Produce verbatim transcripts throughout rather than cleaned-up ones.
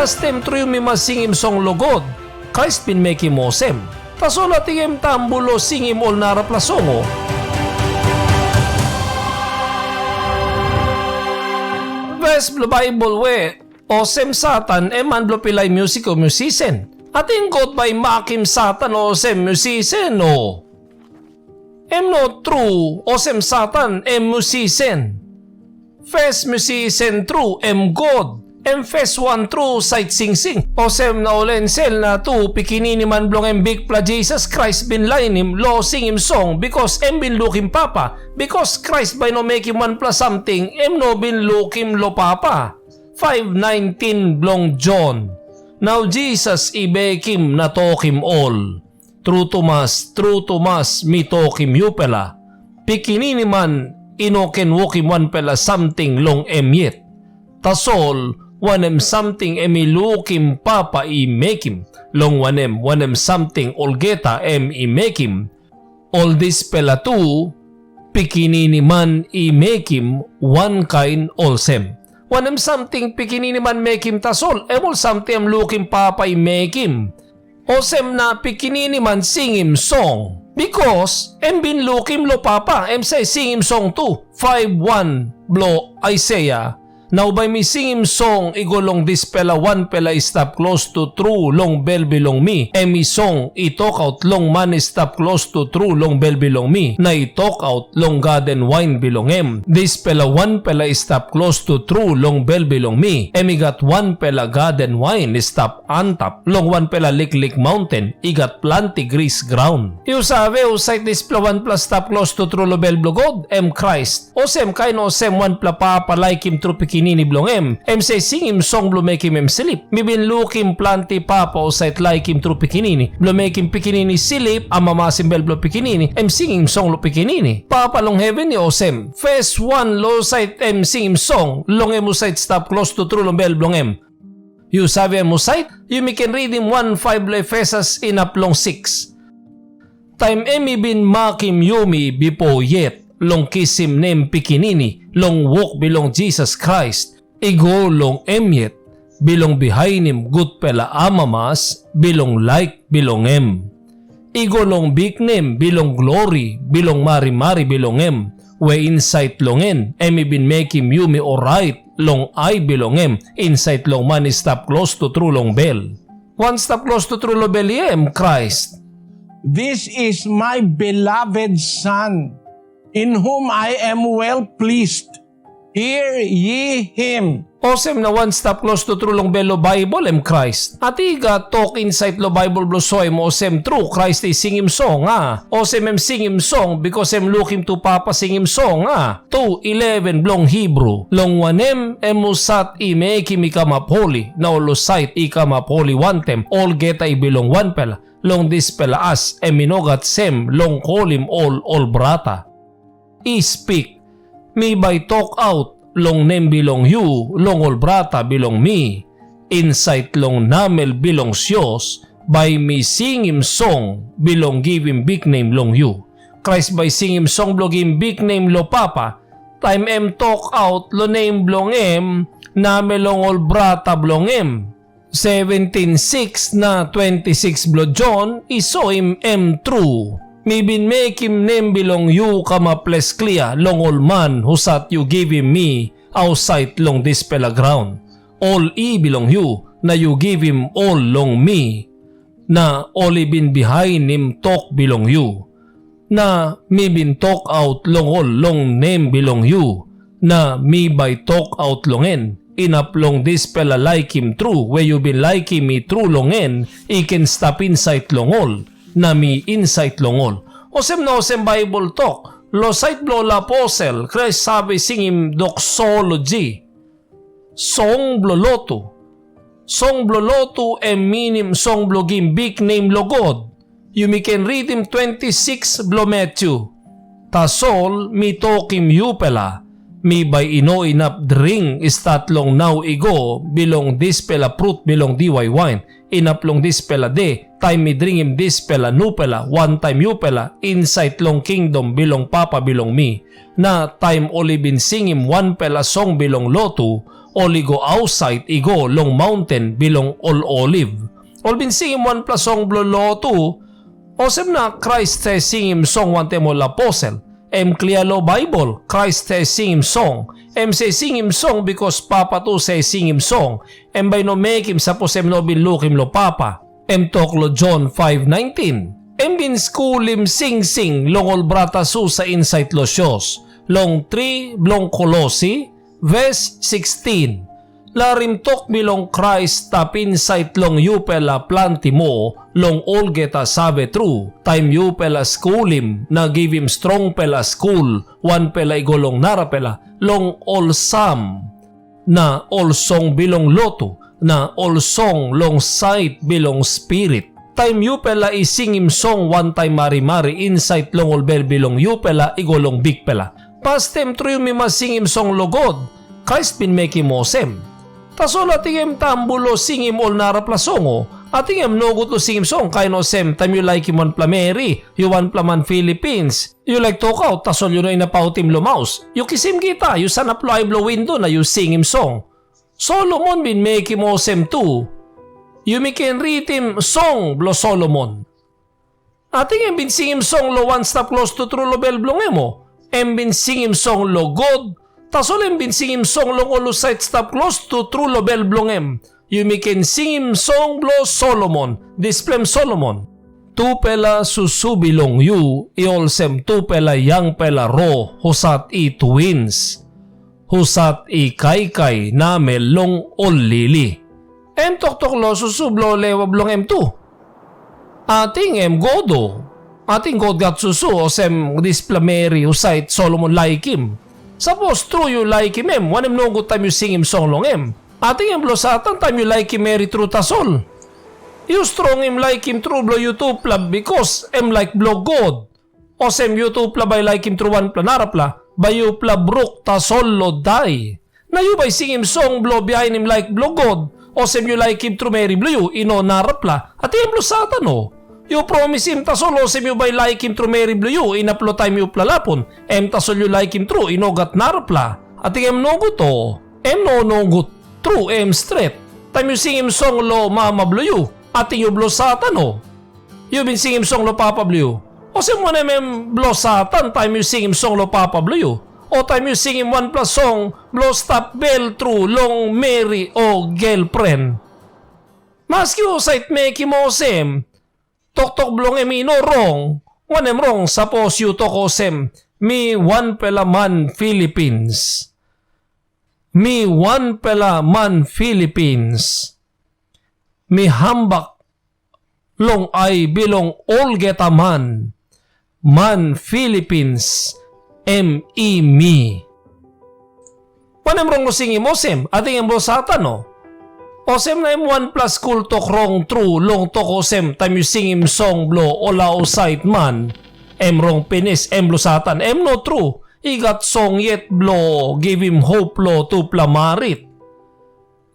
Astem tru yumi mas singim song long God. Krais bin mekim olsem. Tasol ating em tambu long singim ol narapela song o? Ves bilong Baibel we olsem Satan em man bilong pilai musik o musisen. Ating God bai i makim Satan olsem musisen o? Em no tru, olsem Satan em musisen. Fes musisen tru em God, em fes wan tru sait singsing. Olsem na ol ensel na tu Pikinini Man bilong em Bikpela Jisas Krais bin lainim lo singim song, bikos em bin lukim Papa, bikos Krais bai no mekim wanpela samting em no bin lukim lo Papa. Faiv naintin bilong Jon. Nau Jisas i bekim na tokim ol, "Tru tumas, tru tumas, mi tokim yupela, Pikinini Man i no ken wokim wanpela samting long em yet. Tasol wanem samting em i lukim Papa i mekim, long wanem, wanem samting olgeta em i mekim, ol dispela tu Pikinini Man i mekim wankain olsem. Wanem samting Pikinini Man mekim tasol, em ol samting em lukim Papa i mekim." Olsem na Pikinini Man singim song, bikos em bin lukim lo Papa, em save singim song tu. Faiv wan bilong Aisaia. Nau bai mi singim song i go long dispela wanpela i stap klostu tru long bel bilong mi, em i song i tokaut long man i stap klostu tru long bel bilong mi, na i tokaut long gaden wain bilong em. Dispela wanpela i stap klostu tru long bel bilong mi, em i gat wanpela gaden wain i stap antap long wanpela liklik maunten i gat planti gris graun. Yu save husat dispela wanpela stap klostu tru long bel bilong God? Em Krais. Olsem kain olsem wanpela papa laikim tru pikinini bilong em, em save singim song bilong mekim em slip. Mi bin lukim planti papa husat laikim tru pikinini bilong mekim pikinini slip, amamasim bel bilong pikinini, em singim song long pikinini. Papa long heven i olsem, fes wan long husat em singim song, long em husat stap klostu tru long bel bilong em. Yu save em husat? Yumi ken ritim wan faiv bilong Efesus inap long siks. Taim em i bin makim yumi bipo yet long kisim nem pikinini long wok bilong Jisas Krais, i go long em yet, bilong bihainim gutpela amamas bilong laik bilong em. I go long biknem bilong glori bilong marimari bilong em, we insait long en em i bin mekim yumi orait long ai bilong em, insait long man i stap klostu tru long bel. Wan stap klostu tru long bel, em Krais. This is my beloved Son, in whom I am well pleased. Hear ye him. Olsem na wan stap klostu tru long bel long Baibel, em Krais. Ating i gat tok insait long Baibel bilong soim olsem tru Krais i singim song, a? Olsem em singim song, bikos em lukim tu Papa singim song, a? Tu ileven bilong Hibru. Long wanem, em husat i mekim i kamap holi, na ol husat i kamap holi wantaim, olgeta i bilong wanpela. Long dispela as em i no gat sem long kolim ol ol brata. I spik, mi bai tokaut long nem bilong yu long ol brata bilong mi. Insait long namel bilong sios, bai mi singim song bilong givim biknem long yu. Krais bai singim song bilong givim biknem long Papa, taim em tokaut long nem bilong em namel long ol brata bilong em. Seventin siks na twenti siks bilong Jon i soim em tru. Mi bin mekim nem bilong yu kamap ples klia long ol man husat yu givim mi ausait long dispela graun. Ol i bilong yu, na yu givim ol long mi, na ol i bin bihainim tok bilong yu. Na mi bin tokaut long ol long nem bilong yu, na mi bai tokaut long en, inap long dispela laikim tru we yu bin laikim mi tru long en i ken stap insait long ol, na mi insait long ol. Olsem na olsem Baibel tok, long sait bilong ol aposel, Krais save singim doksoloji. Song bilong lotu. Song bilong lotu em minim song bilong givim biknem long God. Yumi ken ritim twenti siks bilong Matyu. Tasol mi tokim yupela, mi bai i no inap dring i stat long nau i go bilong dispela frut bilong diwai wain, inap long dispela de, taim mi dringim dispela nupela wantaim yupela insait long kingdom bilong Papa bilong mi. Na taim ol i bin singim wanpela song bilong lotu, ol i go ausait i go long maunten bilong ol Oliv. Ol bin singim wanpela song bilong lo tu, olsem na Krais i singim song wantaim ol aposel. Em klia long Baibel, Krais i singim song. Em i singim song, bikos Papa tu i singim song. Em bai i no mekim sapos em no bin lukim long Papa. Em tok long Jon faiv naintin, em bin skulim singsing long ol brata susa insait long sios, long tri bilong Kolosi, ves sikstin. Larim tok bilong Krais i stap insait long yupela planti moa long olgeta save tru, taim yupela skulim na givim strongpela skul wanpela i go long narapela, long ol sam, na ol song bilong lotu, na ol song long sait bilong spirit. Taim yupela i singim song wantaim marimari insait long ol bel bilong yupela i go long Bikpela, pastaim tru yumi mas singim song long God. Krais bin mekim olsem. Tasol ating em tambu long singim ol narapela song, o ating em nogut long singim song kain olsem, taim yu laikim wanpela meri, yu wanpela man Filipins, yu laik tokaut, tasol yu no inap autim long maus. Yu kisim gita, yu sanap long ai bilong windo na yu singim song. Solomon bin mekim olsem tu. Yumi ken ritim song bilong Solomon. Ating em bin singim song long wan stap klostu tru long bel bilong em, o? Em bin singim song long God, tasol em bin singim song long ol husat stap klostu tru long bel bilong em. Yumi ken singim song bilong Solomon, dispela em Solomon. Tupela susu bilong yu i olsem tupela yangpela ro husat i twins, husat i kaikai namel long ol lili. Em toktok long susu bilong lewa bilong em tu. Ating em God, o? Ating God gat susu olsem dispela meri husat Solomon laikim. Sapos tru yu laikim em, wanem nogut taim yu singim song long em? Ating em bilong Satan taim yu laikim meri tru tasol? Yu strongim laikim tru bilong yutupela, bikos em laik bilong God. Olsem yutupela bai laikim tru wanpela narapela, bai yupela bruk tasol long dai. Na yu bai singim song bilong bihainim laik bilong God, olsem yu laikim tru meri bilong yu i no narapela, ating em bilong Satan, o? Yu promisim tasol olsem yu bai laikim tru meri bilong yu inap long taim yupela lapun, em tasol yu laikim tru i no gat narapela, ating em nogut, o? Em no nogut, tru em stret. Taim yu singim song long mama bilong yu, ating yu bilong Satan, o? Yu bin singim song long papa bilong yu. Olsem wanem em bilong Satan taim yu singim song long papa bilong yu? O taim yu singim wanpela song bilong stap bel tru long meri o gelpren? Maski husat mekim olsem, toktok bilong em i no rong. Wanem rong sapos yu tok olsem, mi wanpela man Filipins? Mi wanpela man Filipins. Mi hambak long ai bilong olgeta man. Man Filipins, em i mi. Wanem rong long singim olsem? Ating em bilong Satan, o? Olsem na em wanpela skul tok rong tru long tok olsem, taim yu singim song bilong ol ausait man, em rong pinis, em bilong Satan, em no tru. I gat song yet bilong givim hop long tupela marit.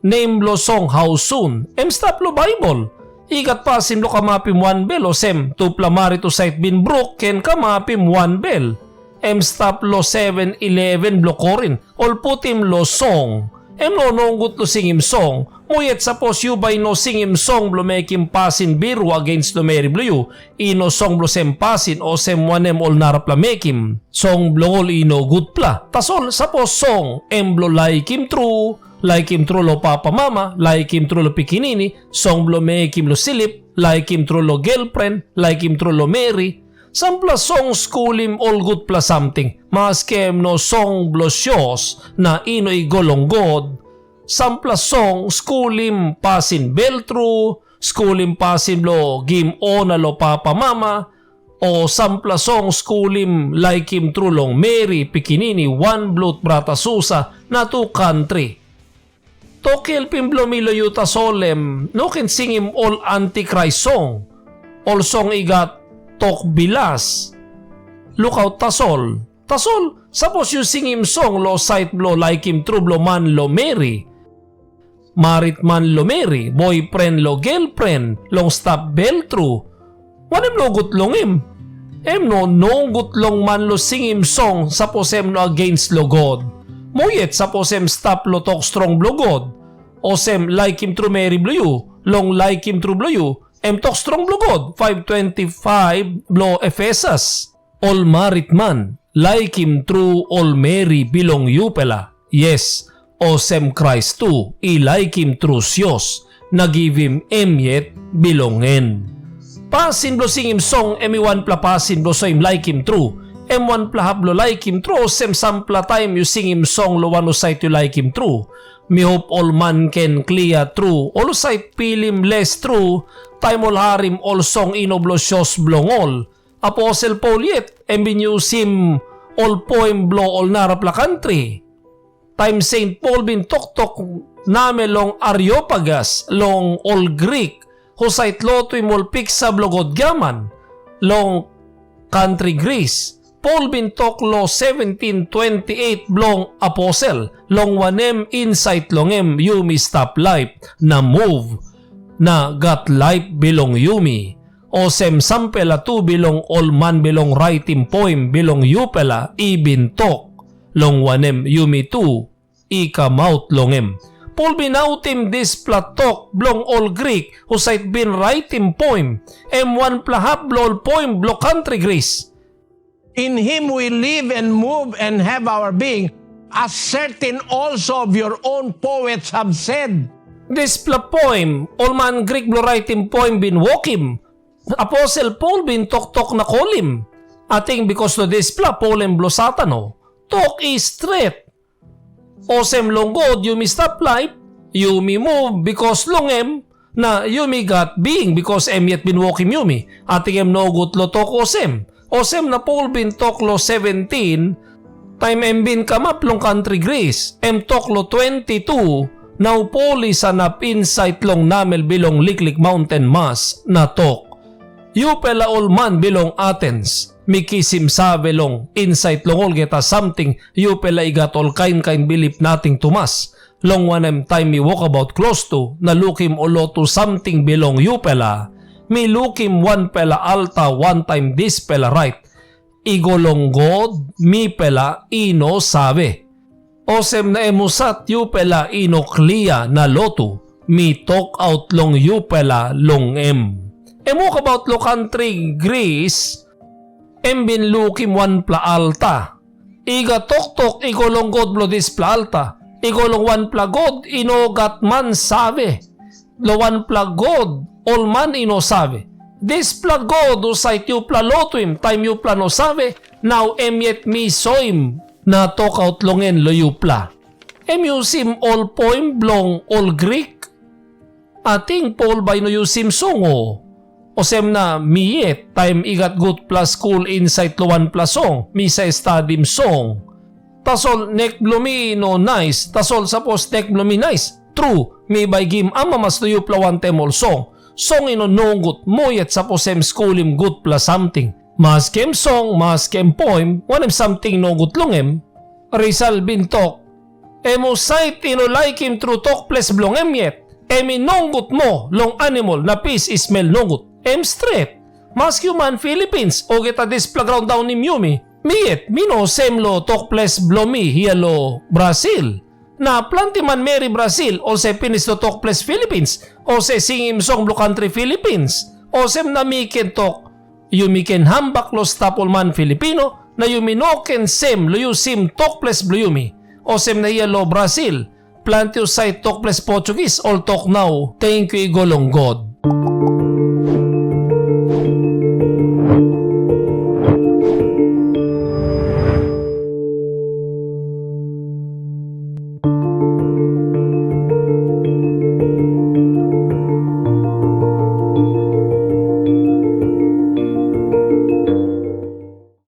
Nem bilong song Hausun, em stap long Baibel. I gat pasin bilong kamapim wanbel, olsem tupela marit husat bin bruk ken kamapim wanbel. Em stap long seven eleven bilong Korin, ol putim long song. Em no nogut long singim song, mo yet sapos yu bai no singim song bilong mekim pasin birua agens long meri bilong yu, i no song bilong sem pasin olsem wanem ol narapela mekim. Song bilong ol i no gutpela. Tasol sapos song em bilong laikim tru, laikim tru long papa mama, laikim tru long pikinini, song bilong mekim long slip, laikim tru long gelpren, laikim tru long meri, sampela song skulim ol gutpela samting, maski em no song bilong sios na i no i go long God. Sampela song skulim pasin bel tru, skulim pasin bilong gim ona long papa mama, o sampela song skulim laikim tru long meri, pikinini, wanblut, brata susa, na tu kantri. Tok helpim bilong mi long yu tasol em no ken singim ol antikrais song, ol song i gat tok bilas. Lukaut tasol. Tasol, sapos yu singim song long sait bilong laikim tru bilong man long meri, marit man long meri, boipren long gelpren, long stap bel tru, wanem nogut long em? Em no nogut long man long singim song sapos em no agens long God. Mo yet sapos em stap long tok strong bilong God, olsem laikim tru meri bilong yu, long laikim tru bilong yu, em tok strong bilong God, five twenty-five bilong Efesus. Ol marit man, laikim tru ol meri bilong yupela. Yes, olsem Krais tu i laikim tru sios, na givim em yet bilong en. Pasin bilong singim song em i wanpela pasin bilong soim laikim tru. Em wanpela hap bilong laikim tru, olsem sampela taim yu singim song long wan husat yu laikim tru. Mi hop ol man ken klia tru, ol husat pilim les tru, taim ol harim ol song i no bilong sios bilong ol. Aposel Pol yet em bin yusim ol poim bilong ol narapela kantri. Taim Seint Pol bin toktok namel long Areopagas, long ol Grik, husat lotuim ol piksa bilong god giaman, long kantri Gris, Pol bin tok long seventin twenti eit bilong aposel, long wanem, insait long em yumi stap laip na muv, na gat laip bilong yumi. Olsem sampela tu bilong ol man bilong raitim poim bilong yupela i bin tok, long wanem, yumi tu i kamaut long em. Pol bin autim dispela tok bilong ol Grik husat bin raitim poim, em wanpela hap bilong ol poim bilong kantri Gris. In him we live and move and have our being, as certain also of your own poets have said. Dispela poim ol man Grik bilong raitim poim bin wokim, aposel Pol bin toktok na kolim. Ating bikas long dispela pol em bilong Satan, o? Tok i stret. Olsem long God yumi stap laip, yumi muv bikas long em, na yumi gat bing bikas em yet bin wokim yumi. Ating em nogut long tok olsem. Olsem na Pol bin tok long seventin, taim em bin kamap long kantri Gris, em tok long twenti tu, nau Pol i sanap insait long namel bilong liklik maunten mas, na tok, Yupela ol man bilong Atens, mi kisim save long insait long olgeta samting yupela i gat ol kain kain bilip nating tumas, long wanem, taim mi wokabaut klostu na lukim ol lotu samting bilong yupela, mi lukim wanpela alta wantaim dispela rait i go long God mipela i no save. Olsem na em husat yupela i no klia na lotu, mi tokaut long yupela long em. Em wokabaut long kantri Gris, em bin lukim wanpela alta. I gat toktok i go long god bilong dispela alta, i go long wanpela god i no gat man save, long wanpela god ol man i no save. Dispela god husat yupela lotuim taim yupela no save, nau em yet mi soim na tokaut long en long yupela. Em yusim ol poim bilong ol Grik. Ating Pol bai i no yusim song, o? Olsem na mi yet, taim i gat gutpela skul insait long wanpela song, mi save stadim song. Tasol nek bilong mi i no nais, tasol sapos nek bilong mi nais, tru, mi bai gim amamas long yupela wantaim ol song. Song i no nogut, moa yet sapos em skulim gutpela samting. Maski em song, maski em poim, wanem samting nogut long em? Risal bin tok, em husat i no laikim tru tok ples bilong em yet, em i nogut moa long animal na pis i smel nogut. Em stret. Maski yu man Filipins, olgeta dispela graun daunim yumi. Mi yet, mi no sem long tok ples bilong mi hia long Brasil. Na planti manmeri Brasil, olsem pinis long tok ples Filipins, olsem singim song bilong kantri Filipins. Olsem na mi ken tok, yumi ken hambak long stap ol man Filipino, na yumi no ken sem long yusim tok ples bilong yumi. Olsem na hia long Brasil, planti husat tok ples Portugis ol tok nau, tenkyu i go long God.